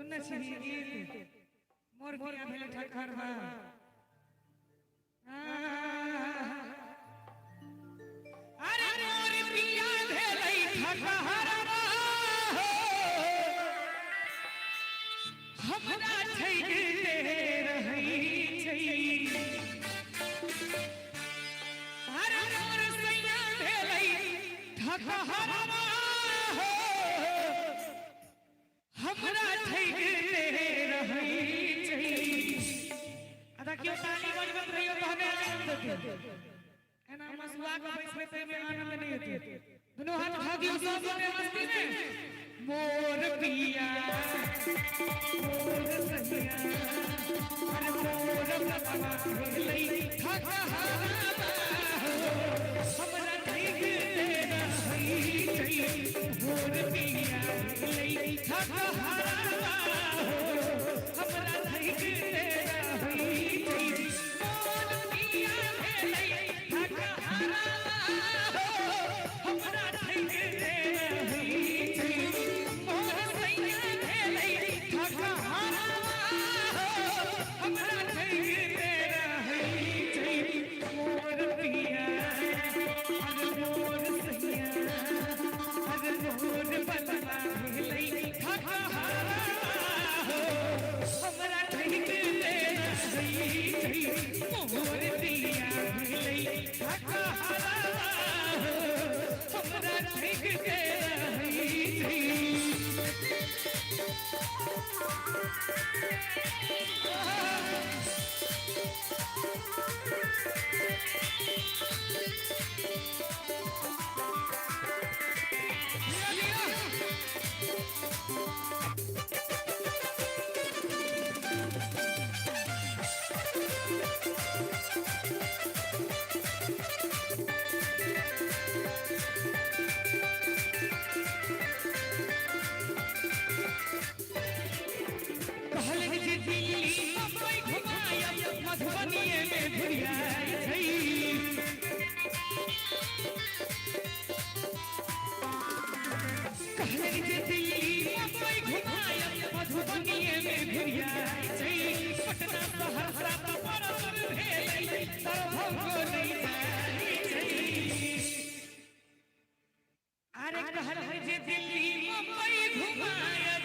सुनने छी गीत मोर पिया भेल ठकहरवा। अरे मोर पिया भेल ठकहरवा हो, हमरा ठगिते रहै छै। अरे मोर सैया भेलै ठकहरवा हो, हमरा ठगिते रहै छै। आ देखियौ ताली बजबैत रहियौ तहने आनंद हेतै। एना मसुआ के बैसबै ताहिमे आनंद नहि हेतै। दुनू हाथ उठा दियौ सब गोटे मस्ती मे। मोर पिया मोर सैया अरे मोर बलवा भेलै ठकहरवा हो, हमरा ठगिते रहै छै। मोर पिया भेलै ठकहरवा हो, हमरा ठगिते रहै छै। मोर पिया भेलै ठकहरवा हो, हमरा ठगिते रहै छै। मोर सैया भेलै ठकहरवा हो, हमरा ठगिते रहै छै। मोर पिया अरे मोर सैया अरे मोर बलवा भेलै ठकहरवा हो, हमरा ठगिते रहै छै। मोर पिया भेलै ठकहरवा हो, हमरा ठगिते रहै छै। लिअ लिअ। कहलनि जे दिल्ली बम्बई घुमायब, मधुबनीये मे घुरियाइ छै। कहलनि जे दिल्ली बम्बई घुमायब, मधुबनीये मे घुरियाइ छै। पटना सहरसा तऽ बड़ दूर भेलै, दरभंगो नहि जाइ छै। अरे कहलनि जे दिल्ली बम्बई घुमायब,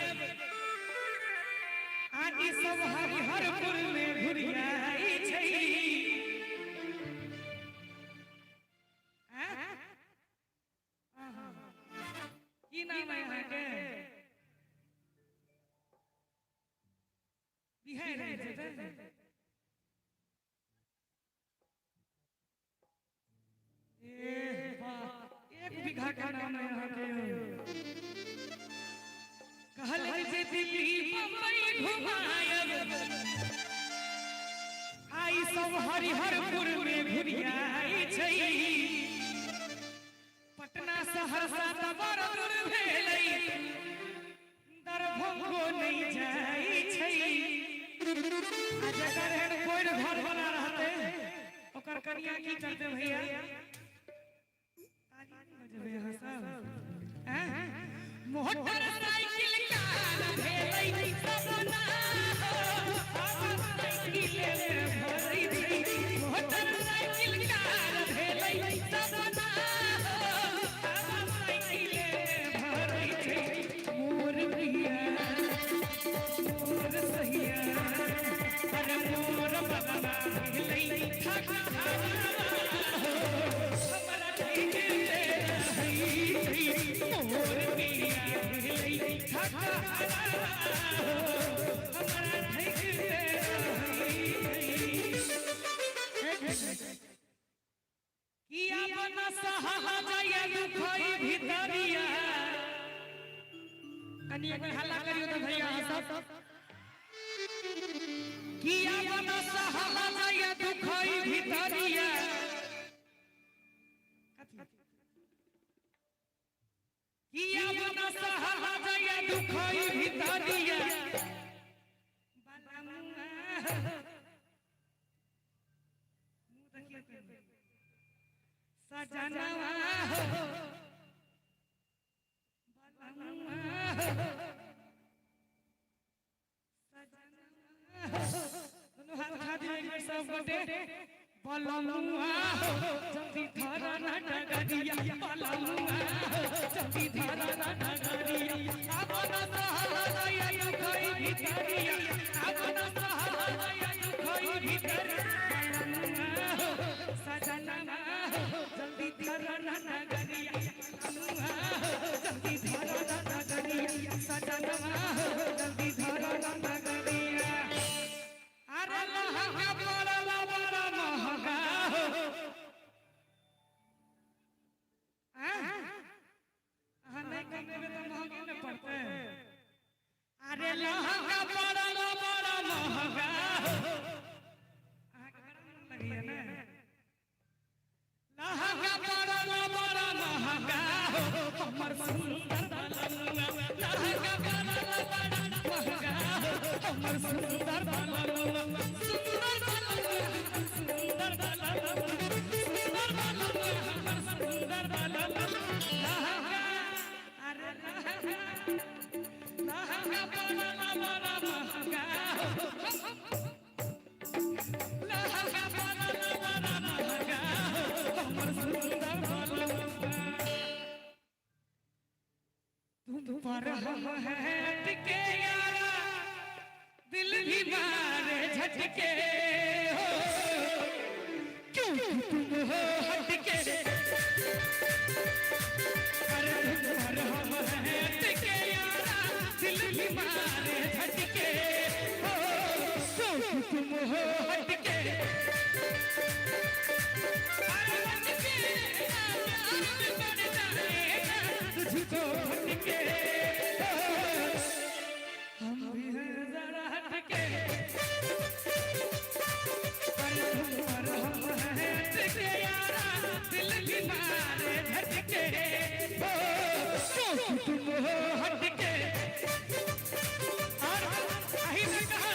आ ई सब हरिहरपुर मे घुरियाइ छै। की नाम है अहाँके? बिहार रहै छै तऽ? ए वाह, 1 बीघा का नाम है अहाँके। कहलनि जे दिल्ली बम्बई घुमायब, आई सब हरिहरपुर मे घुरियाइ छै। पटना सहरसा तऽ बड़ दूर भेलै, दरभंगो नहि जाइ छै। आ जकर एहन कोइ घर वाला रहतै ओकर कनिया की करतै भैया? ताली नहि बजेबै अहाँ सब? मोटर साइकिल कार भेलै सपना हो, साइकिल मे भरै छै। मोटर साइकिल कार भेलै सपना हो, साइकिल मे भरै छै। मोर पिया मोर सैया अरे मोर बलवा भेलै ठकहरवा हो, हमरा ठगिते रहै छै। मोर पिया भेलै ठकहरवा हो, हमरा ठगिते रहै छै। कि अपना सहा जाय दुखई भीतरिया। कनी एक बेर हल्ला करियौ तऽ भैया अहाँ सब। कि अपना सहा जाय दुखई भीतरिया। कि अपना सहा जाय दुखई भीतरिया। बलमुआ मुँह देखियौ कनी। सजनवा हो, बलमुआ हो। सब गोटे। बलमुआ हो जल्दी धरा ना डगरिया, बलमुआ हो जल्दी धरा ना डगरिया, अपना सहारा या कोई भीतरिया, अपना सहारा या कोई भीतर, बलमुआ हो सजनवा हो जल्दी धरा ना डगरिया, बलमुआ हो जल्दी धरा ना डगरिया, सजनवा हो जल्दी धरा ना डगरिया। अरे लहंगा बड़ा बड़ा महंगा हो। अहाँ नहि कमेबै तऽ महंगे ने पड़तै। अरे लहंगा बड़ा बड़ा महंगा हो। अहाँके बड़ा मन लगैया ने? लहंगा बड़ा बड़ा महंगा हो, हमर सुंदर बलमुआ। लहंगा बड़ा बड़ा महंगा हो, हमर सुंदर बलमुआ। सुंदर बलमुआ, सुंदर बलमुआ, सुंदर बलमुआ, हमर सुंदर बलमुआ। लहंगा, अरे लहंगा, लहंगा बड़ा बड़ा महंगा हो। लहंगा बड़ा बड़ा महंगा हो, हमर सुंदर बलमुआ। तुम पर हम हैं अटके यारा, दिल भी मारे झटके हो, क्योंकि तुम हो हटके। अरे तुम पर हम हैं अटके यारा, दिल भी मारे झटके हो, क्योंकि तुम हो हटके। अरे हटके ना प्यार में पड़ जाएगा तुझको हटके हो, हम भी हैं जरा हटके। अरे तुम पर हम हैं अटके यारा, दिल भी मारे झटके हो, क्योंकि तुम हो हटके। और अही में कहा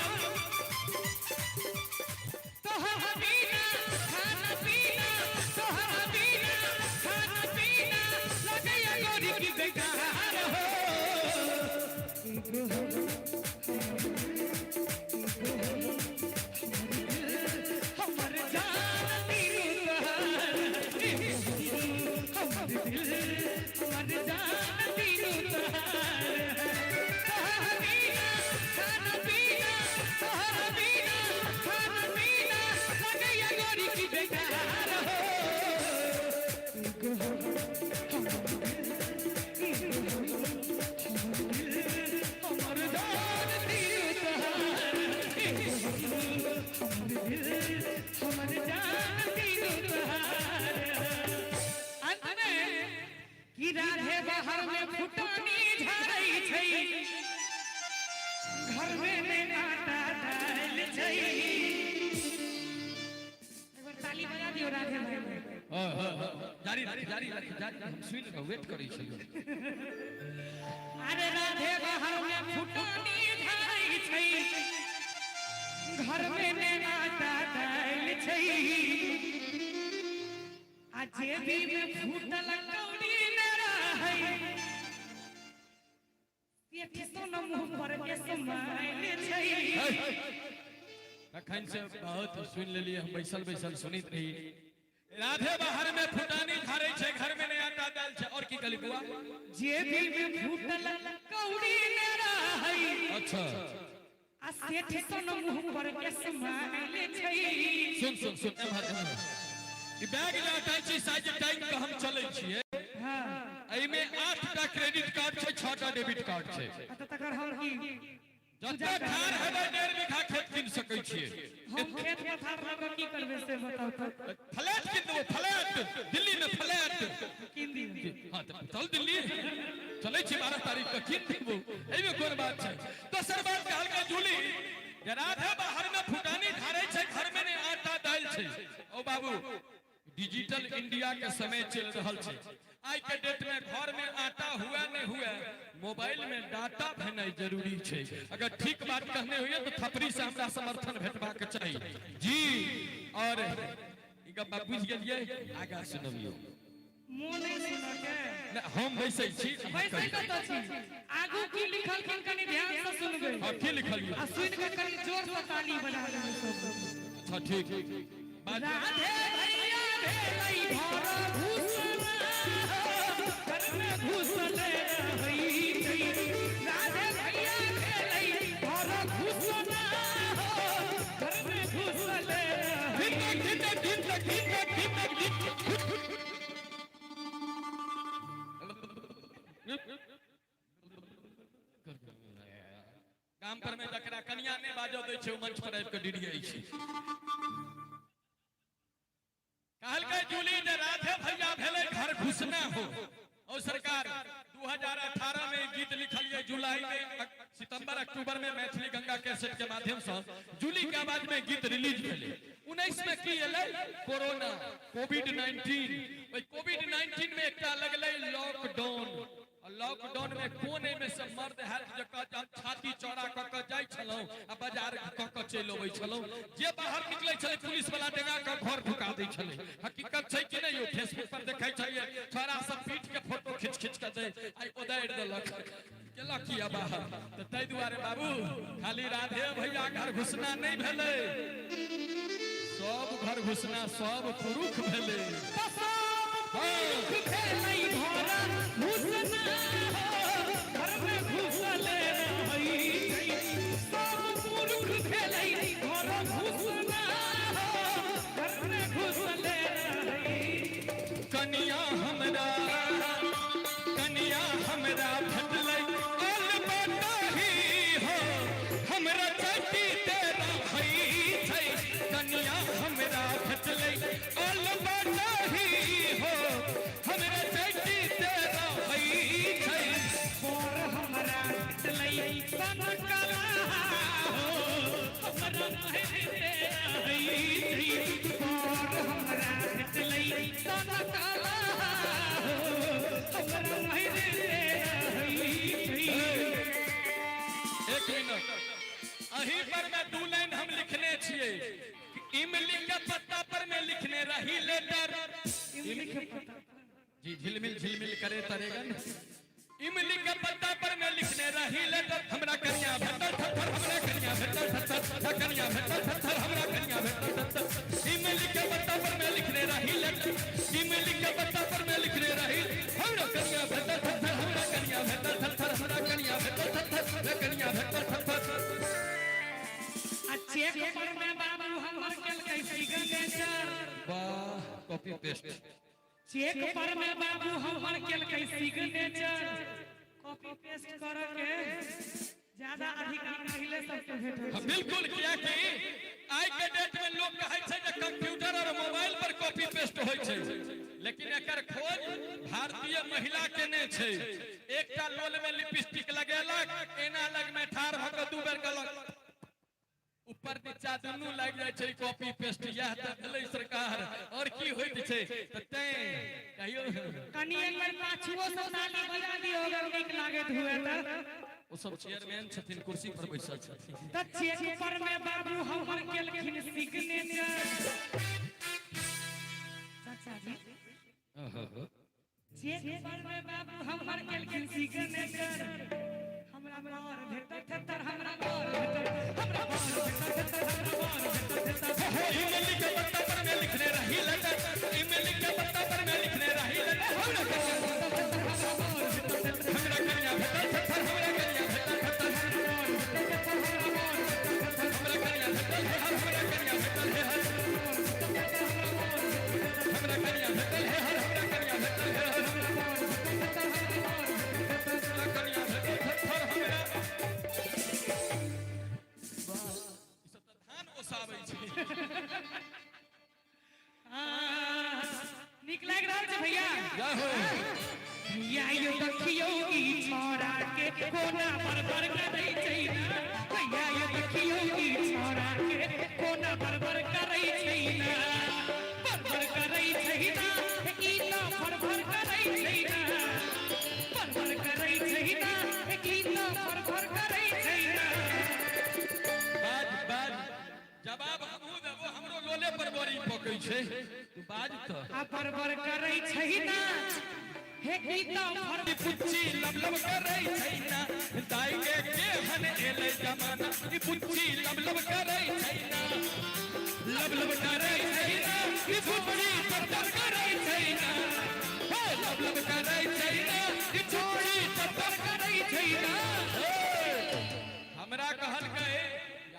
तोहरा बिना खाना पीना, तोहरा बिना खाना पीना लगैया गोरी की बेकार हो। हमर जान तीनू तोहार, हमर दिल हमर जान तीनू तोहार। तोहरा बिना खाना पीना, तोहरा बिना खाना पीना लगैया गोरी की बेकार हो। हमर जान तीनू तोहार, हमर दिल हमर जान तीनू तोहार। अंत में कि राधे बाहर में फुटानी झाड़ै छै, घर में ने आटा दालि छै। एक बार ताली बजा दियौ राधे भाई। हाँ, हाँ, हाँ, जारी राख, जारी राख, जारी राख, हम सुनि कऽ वेट करै छी। अरे राधे बाहर में फुटानी झाड़ै छै, घर में ने आटा दालि छै, आ जेबी में फूटल कौड़ी न रहै, सेठ सन मुँह पर स्माइल छै। तखन से बहुत सुनि लेलियै, हम बैसल बैसल सुनैत रही। राधे बाहर में फुटानी झाड़ै छै, घर में नहि आटा दालि छै, और की कहली बुआ? जेबी में फूटल कौड़ी न रहै, आ सेठ सन मुँह पर स्माइल छै। सुन सुन सुन, एम्हर एम्हर। ई बैग जे अटैची साइज टाइम के हम चलै छियै, एहिमे 8टा क्रेडिट कार्ड छै, 6टा डेबिट कार्ड छै। आ तऽ तकर हम की? जते ठार हेबै 1.5 बीघा खेत कीन सकै छियै। हम खेत पथार लऽ कऽ की करबै से बताउ तऽ? फ्लैट कीन देबो, फ्लैट, दिल्ली में फ्लैट। कीन दियौ। हाँ तऽ चल, दिल्ली चलै छी 12 तारीख के, कीन देबो, एहिमे कोन बात छै। दोसर बात कहलकै जूली जे राधे बाहर में फुटानी झाड़ै छै, घर में नहि आटा दालि छै। ओ बाबू, डिजिटल इंडिया के समय चलि रहल छै। आइ के डेट में घर में आटा हुआ नहीं हुआ, मोबाइल में डाटा भेनाइ जरूरी छै। अगर ठीक बात कहने हुए तो थपड़ी से हमरा समर्थन भेटबाक चाही जी। और ई गप्पा बुझि गेलियै, आगा सुनबियौ। मोन नहि सुनऽ के। नहि, हम बैसै छी। बैसै कतऽ छी? आगू की लिखलखिन कनि ध्यान से सुनबै। हाँ, की लिखलियै? आ सुनि कऽ कनि जोर से ताली बजा देबै सब। अच्छा ठीक। बाजू। राधे भैया भेलै घर घुसना, घर में घुसल रहै छै। राधे भैया भेलै घर घुसना, घर में घुसल रहै। धिन तक धिन तक धिन तक धिन तक धिन तक धिन। गाम पर में जकरा कनिया नहि बाजऽ दै छै, ओ मंच पर आबि कऽ डिरियाइ छै। कहलकै जूली जे राधे भैया भेलै घर घुसना हो। और सरकार 2018 में गीत लिखलिए, जुलाई में, सितंबर अक्टूबर में मैथिली गंगा कैसेट के माध्यम से जूली के आवाज में गीत रिलीज भेलै। 19 में की एलै? कोरोना, कोविड-19। ओहि कोविड-19 में एकटा लगलै लॉकडाउन। आ लॉकडाउन में कोन एहिमे से मर्द हैत जे कहत हम छाती चौड़ा कऽ कऽ जाइ छलहुँ आ बाजार कऽ कऽ चलि अबै छलहुँ? जे बाहर निकलै छलै, पुलिस वाला डेंगा कऽ घर ढुका दै छलै। हकीकत छै कि नहि यौ? फेसबुक पर देखै छलियै, छोरा सब पीठ के फोटो खींच खींच कऽ दै, आइ ओदारि देलक, केलक किया बाहर? तऽ ताहि दुआरे बाबू, खाली राधे भैया घर घुसना नहि भेलै, सब घर घुसना, सब पुरुख भेलै। पुरुख भेलै घर घुसना हो, घर में घुसल रहै छै। सब पुरुख भेलै घर घुसना हो, घर में घुसल रहै। कनिया हमरा, कनिया हमरा भेटलै अलबताही हो, हमरा चटी तेरा हई छै। कनिया हमरा भेटलै अलबताही हो, हमरा चटी तेरा हई छै। बर हमरा भेटलै सनकला हो, हमरा महते रहै छै। बर हमरा भेटलै सनकला हो, हमरा महते रहै छै। एक मिनट, अही पर में दू लाइन हम लिखने छियै कि इमली के पत्ता पर में लिखने रही लेटर। इमली के पत्ता। जी, झिलमिल झिलमिल करे तरेगन। इमली के पत्ता पर में लिखने रही लेटर, हमरा कनिया भेटल थर, हमरा कनिया भेटल थर, हमरा कनिया भेटल थर, हमरा कनिया भेटल थर। इमली के पत्ता पर में लिखने रही लेटर, इमली के पत्ता पर में लिखने रही, हमरा कनिया भेटल थर, हमरा कनिया भेटल थर, हमरा कनिया भेटल थर, हमरा कनिया भेटल थर। आ चेक पर में बाबू हमर केलकै सिग्नेचर। वाह, कॉपी पेस्ट। चेक पर में बाबू हमर केलकै सिग्नेचर। कॉपी पेस्ट कर के ज्यादा अधिकार पहिले सबके भेटै हाँ, छै। बिल्कुल, कियाकि आइ के डेट में लोग कहै छै जे कंप्यूटर और मोबाइल पर कॉपी पेस्ट होइ छै, लेकिन एकर खोज भारतीय महिला केने छै। एकटा लोल में लिपस्टिक लगेलक, एना लग में ठाढ़ भऽ कऽ दू बेर गलक, ऊपर नीचा दुनू लागि जाइ छै। कॉपी पेस्ट इएह तऽ भेलै सरकार, और की होइत छै? तऽ तैं कहियौ। कनि एक बेर पाछुओ से ताली बजा दियौ, अगर नीक लागैत हुए तऽ। ओ सब चेयरमैन छथिन, कुर्सी पर बैसल छथिन। तऽ चेक पर में बाबू हमर केलखिन सिग्नेचर। चाचा जी, चेक पर में बाबू हमर केलखिन सिग्नेचर, हमरा बर भेटल थेथर, हमरा बर भेटल, हमरा बर भेटल थेथर, हमरा बर भेटल थेथर। हो, इमली के पत्ता पर में लिखने रही लेटर, इमली के पत्ता पर में लिखने रही लेटर, हमरा कनिया, हमरा कनिया भेटल थेथर, हमरा कनिया भेटल थेथर, हमरा कनिया भेटल हे हर, हमरा कनिया भेटल हे हर, हमरा कनिया भेटल हे हर, हमरा कनिया भेटल हे हर, हमरा कनिया भेटल थेथर। हमरा वाह, ई सब तऽ धान ओसाबै छै। नीक लागि रहल छै भैया? जय हो। भैया यो, देखियौ ई छौड़ा के कोना बड़बड़ करै छै ना। भैया यो, देखियौ ई छौड़ा के कोना बड़बड़ करै छै ना। बड़बड़ करै छै ना, ई तऽ बड़बड़ करै छै ना। बड़बड़ करै छै ना, ई तऽ बड़बड़ करै छै ना। बाज बाज, जवाब हमहूँ देबो, हमरो लोले पर बड़ी पकै छै, तू बाज तऽ। आ बड़बड़ करै छै ना, हे ई तऽ बड़ ई पुच्ची लब लब करै छै ना, दाई के केहन एलै जमाना, ई पुच्ची लब लब करै छै ना, लब छुट्टी तर करै छै ना, हे लब लब करै छै ना, ई छुट्टी तर करै छै ना। हमरा कहलकै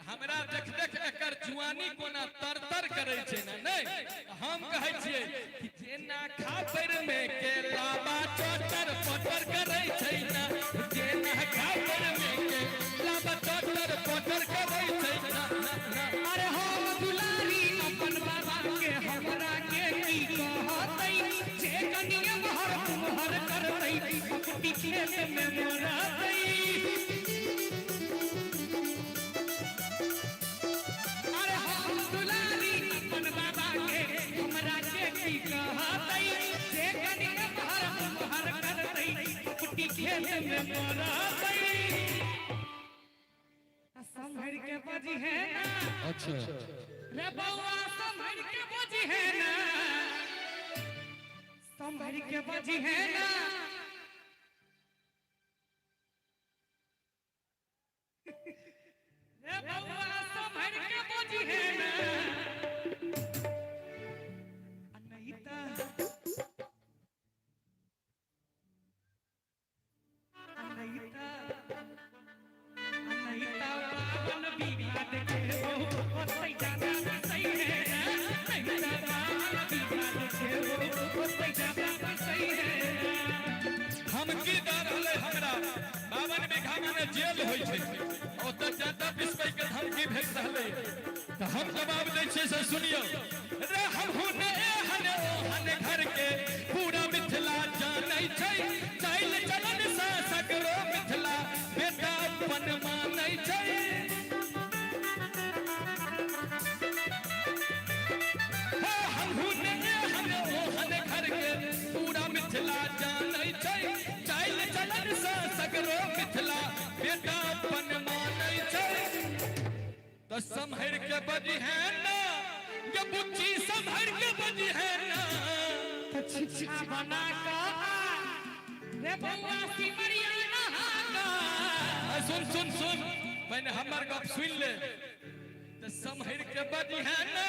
हमरा देख देख एकर जुआनी कोना तर तर करै छै ना। नहि हम कहै छियै कि जेना खापर में केला बा चटर पटर करै छै ना, जेना खापर में केला बा चटर पटर करै छै ना। अरे हम दुलारी अपन बाबा के हमरा के की कहतै, जे कनिया हर कुम्हर करतै अपनी खेत में मरतै। अरे हम दुलारी अपन बाबा के हमरा के की कहतै, जे कनिया हर कुम्हर करतै अपनी खेत में मरतै। संभर के बजी है ना। अच्छा रे बौआ संभर के बजी है ना, संभर के बजी है ना। रे बौआ संभर के बजी है ना, आ नहीं त आ नहीं त नहीं त 52 बीघा देखे हो ओतै जादा सही है ना। नहीं त 52 बीघा देखे हो ओतै जादा सही है ना। हम की दऽ रहलै हमरा 52 बीघा में जेल होइ छै, ओतऽ जाता पिसबै के धमकी भेट रहलै। तऽ हम जवाब दै छियै से सुनियौ। रे हमहूँ ने एहन ओहन घर के पूरा मिथिला जानै छै, चालि चलन सँ सगरो मिथिला बेटा अपन मानै छै। हे हमहूँ ने एहन ओहन घर के पूरा मिथिला जानै छै, चालि चलन सँ सगरो मिथिला बेटा अपन मानै छै। तऽ सम्हरि के बजी है ना ये बुच्ची, सम्हरि के बजी है ना। त छिछा बना का रे बौआ सिमरिया नहा का। आ, सुन सुन सुन पहिने हमर गप सुनि ले। तऽ सम्हरि के बजी है ना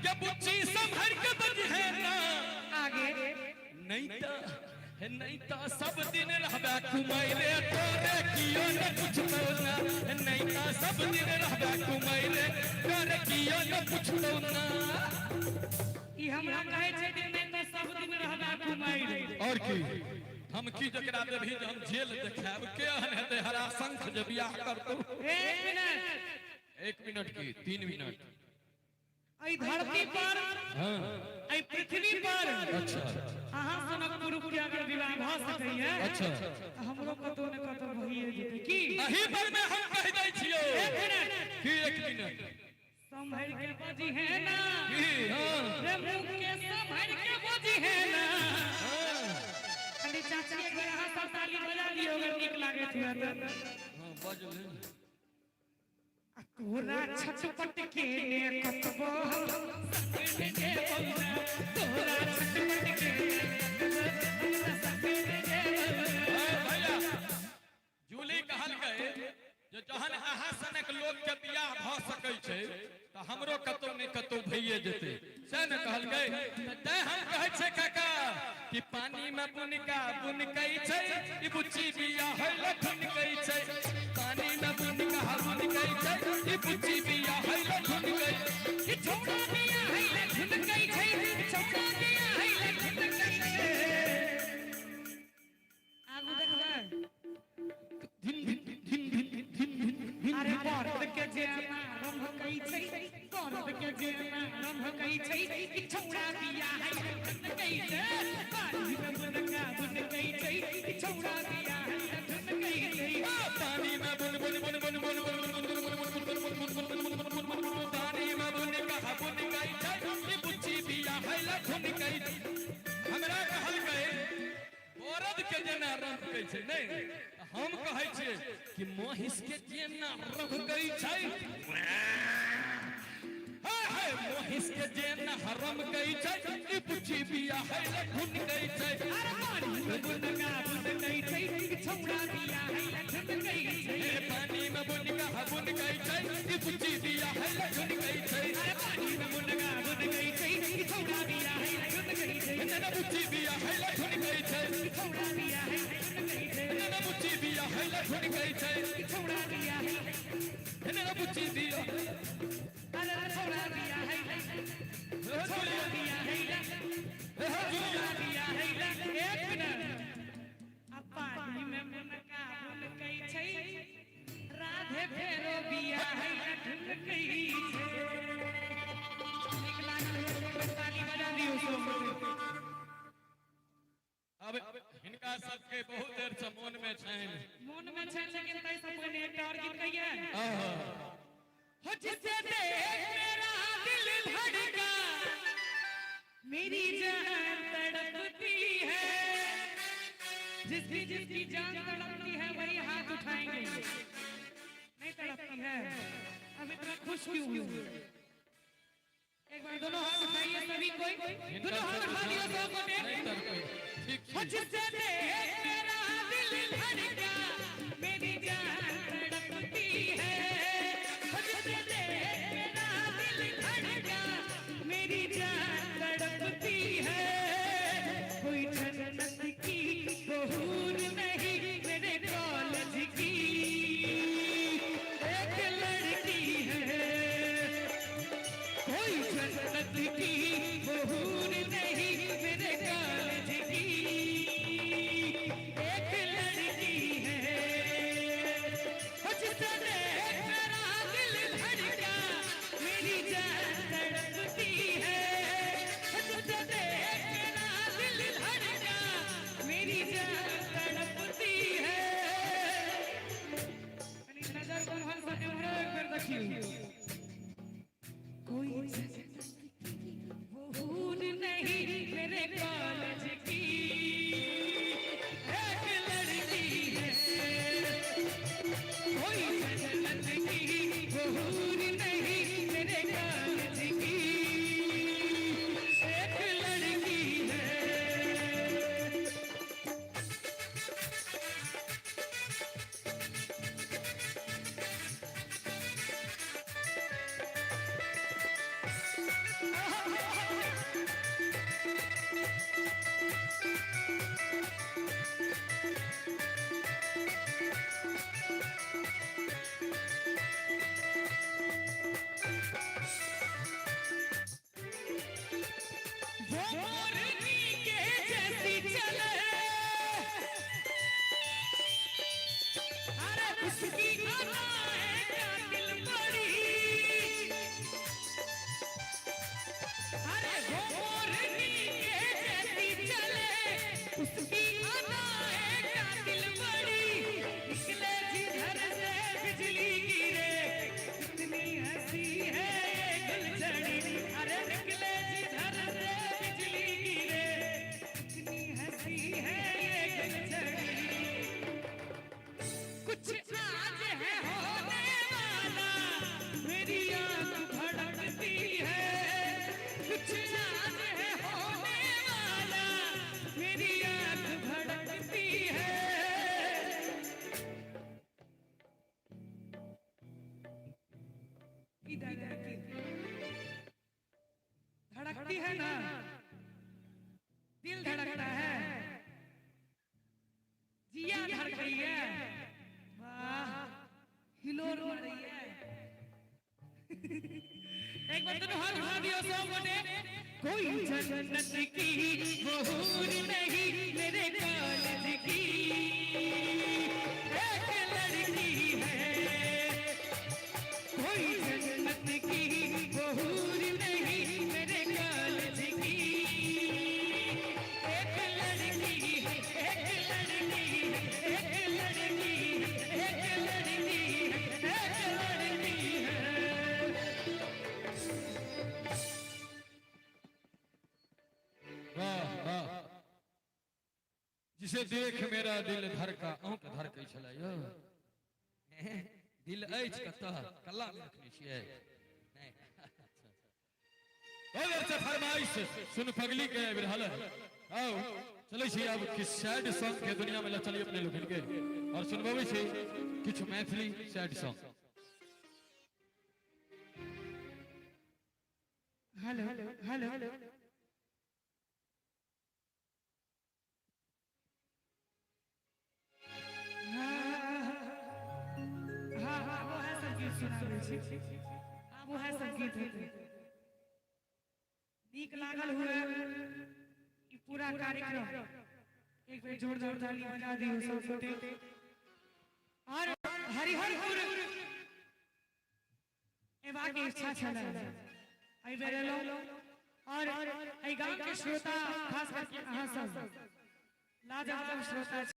ये बुच्ची, सम्हरि के बजी है ना। आगे नहीं त हे नहीं त सब दिन रहबे कुमैरे तोरे कियो न पुछतौ ना। नहीं त सब दिन रहबे कुमैरे तोरे कियो न पुछतौ ना। ई हमरा कहै छै कि नहीं त सब दिन रहबा कुमारी। और की हम की जकरा देबही जे हम जेल देखायब, के एहन हेतै हराशंख जे बियाह करतौ। एक मिनट। 1 मिनट की 3 मिनट। एहि धरती पर, हाँ एहि पृथ्वी पर अच्छा अहाँ सनक पुरुष के अगर विवाह भऽ सकैया अच्छा तऽ हमरो कतौ ने कतौ भइए जेतै की। अही पर में हम कहि दै छियौ। एक मिनट। की 1 मिनट? संभर के बजी है ना। की हाँ रे मुँह के संभर के बजी है ना। कनी चाची एक बेर अहाँ सब ताली बजा दियौ अगर नीक लागैत हुए तऽ। हाँ बजले। आ तोरा छटपट के ने कतबो हम संग में जेबौ ना, तोरा छटपट के ने कतबो हम संग में जेबौ ना। ए भैया जूली कहलकै जे जहन अहाँ सनक लोक के बियाह भऽ सकै छै तऽ हमरो कतौ ने कतौ भइए जेतै, सएह ने कहलकै। तऽ तैं हम कहै छियै काका कि पानी में बुनका बुनकै छै ई बुच्ची बियाह होइ लए ठुनकै छै। पानी में बुनका बुनकै छै ई बुच्ची बियाह होइ लए ठुनकै। ई छौड़ा बियाह होइ लए ठुनकै छै, छौड़ा बियाह होइ लए ठुनकै छै। आगू देखबै। धिन धिन धिन धिन धिन धिन धिन। अरे बरद के जेना रंभकै छै, बरद के जेना रंभकै छै, ई छौड़ा बियाह होइ लए ठुनकै छै। पानी में बुनका बुनकै छै, ई छौड़ा बियाह होइ लए ठुनकै छै। पानी में बुन बुन बुन बुन बुन बुन बुन बुन बुन बुन बुन बुन बुन बुन बुन बुन बुन बुन पानी में बुन कहा बुन गई छै ई बुच्ची बियाह है लठुन गई। हमरा कहलकै बरद के जेना रंभकै छै, नहि हम कहै छियै कि महिष के जेना रंभकै छै। हे हे महिष के जेना रंभकै छै ई बुच्ची बियाह है लठुन गई छै। अरे पानी में बुनका बुनकै छै, ई छौड़ा बियाह होइ लए ठुनकै छै। हे पानी में बुनका बुनकै छै ई बुच्ची बियाह है लठुन गई छै। अरे पानी में बुनका बुनकै छै, ई छौड़ा बिया है ठुनकै छै। नैना बुच्ची बिया हैला ठुनकै छै। छौड़ा बिया है ठुनकै छै। नैना बुच्ची बिया हैला ठुनकै छै। छौड़ा बिया है। नैना बुच्ची बिया। अरे छौड़ा बिया है। हे छौड़ा जुलिया। बिया है। हे जुलिया। छौड़ा बिया है। एक मिनट। आ पानी में मुनका बुनकै छै, राधे फेरो बिया है ठुनकै छै। नीक लागल हो तो एक बेर ताली बजा दियौ सब गोटे। अब हिनका सबके बहुत देर से मोन में छनि। मोन में छै, लेकिन ताहि से पहिने एकटा और गीत कहिए। आहा। हो जिसे देख मेरा दिल धड़का, मेरी जान तड़पती है। जिसकी जिसकी जान तड़पती है वही हाथ उठाएंगे। नहीं तड़पती है? अब इतना खुश क्यों हुए? एक बार दोनों हाथ उठाइए सभी कोई, दोनों हाथ उठा दियो सब गोटे। नहीं तड़पै। ठीक हो छी। जिसे देख मेरा दिल धड़का, मेरी जान तड़पती है। हो जिसे देख मेरा दिल धड़का, मेरी जान तड़पती है। कोई जन्नत की बहूर नहीं, मेरे कॉलेज की एक लड़की है। कोई जन्नत की बहूर नहीं, मेरे कॉलेज की एक लड़की है। हो जिसे देख मेरा दिल धड़का, मेरी जान तड़पती है। हो जिसे देख मेरा दिल धड़का, मेरी जान तड़पती है। कनी नजर कोम्हर से एम्हरो एक बेर देखियौ। कोई जन्नत की बहूर नहीं, मेरे कॉलेज की एक लड़की है। कोई जन्नत की बहूर नहीं, मेरे कॉलेज की एक लड़की है। वो मोरनी के जैसी चले, अरे उसकी अदाएं कातिल बड़ी। अरे वो मोरनी के जैसी चले, उसकी अदाएं कातिल बड़ी। निकले जिधर से बिजली गिरे, कितनी हंसी है ये गुलझड़ी। अरे निकले जिधर से बिजली गिरे, कितनी हंसी है ये गुलझड़ी। कुछ आज है होने वाला, मेरी आंख भड़कती है। कुछ आज है होने वाला, मेरी आंख भड़कती है। इधर धड़कती है ना? दिल धड़कता है, जिया धड़क रही है। वाह, हिलोर मार रही है। एक बार दोनों हाथ उठा दियो सब गोटे। कोई जन्नत की बहूर नहीं, मेरे कॉलेज की एक लड़की है। कोई जन्नत की बहूर नहीं, मेरे कॉलेज की एक लड़की है। एक लड़की है, एक लड़की है, एक लड़की है, एक लड़की है। वाह वाह! जिसे देख मेरा दिल धड़का। अहूँके धड़कै छलै यौ? दिल अछि कतऽ? कल्ला मे रखने छियै? नहि। बहुत अच्छा फरमाइश सुन पगली के आबि रहल है। आओ चलै छी आब किछु सैड सॉन्ग के दुनिया में ल चली अपने लोकनि के और सुनबबै छी किछु Maithili sad song. Hello, hello. छी। आब वएह सब गीत हेतै। नीक लागल हुए ई पूरा कार्यक्रम, एक बेर जोरदार ताली बजा दियौ सब गोटे। और हरिहरपुर एबाक इच्छा छलै, एहि बेर एलहुँ। और एहि गाम के श्रोता, खास करके अहाँ सब लाजवाब श्रोता।